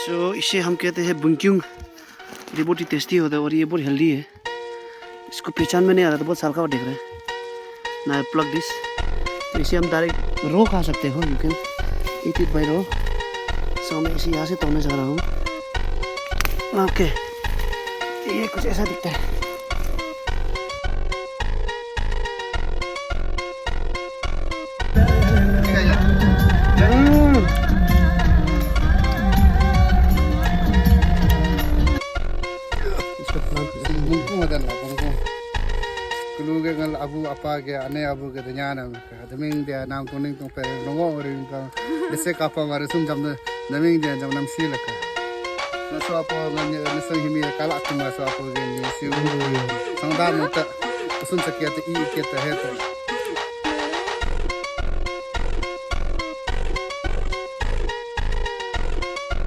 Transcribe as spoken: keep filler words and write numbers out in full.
तो इसे हम कहते हैं बुंक्यूंग। ये बहुत ही टेस्टी होता है और ये बहुत हेल्दी है। इसको पहचान में नहीं आ रहा था, बहुत साल का देख रहे हैं। Now I pluck this। तो इसे हम डायरेक्ट रो खा सकते हो, you can eat it by raw। So मैं इसे यहाँ से तोड़ने जा रहा हूँ। ओके, ये कुछ ऐसा दिखता है। Bungkung ada lah, bungkung. Kulu ke ngal abu apa ke, ane abu ke, denya na. Deming dia nam kuning tung pe nongo ring ka. Dese kapa mare sum jam de, deming dia jam nam si leka. Na so apo ngani na so himi kala kuma so apo gini si u. Sangda mata sun sakia te i ke te he te.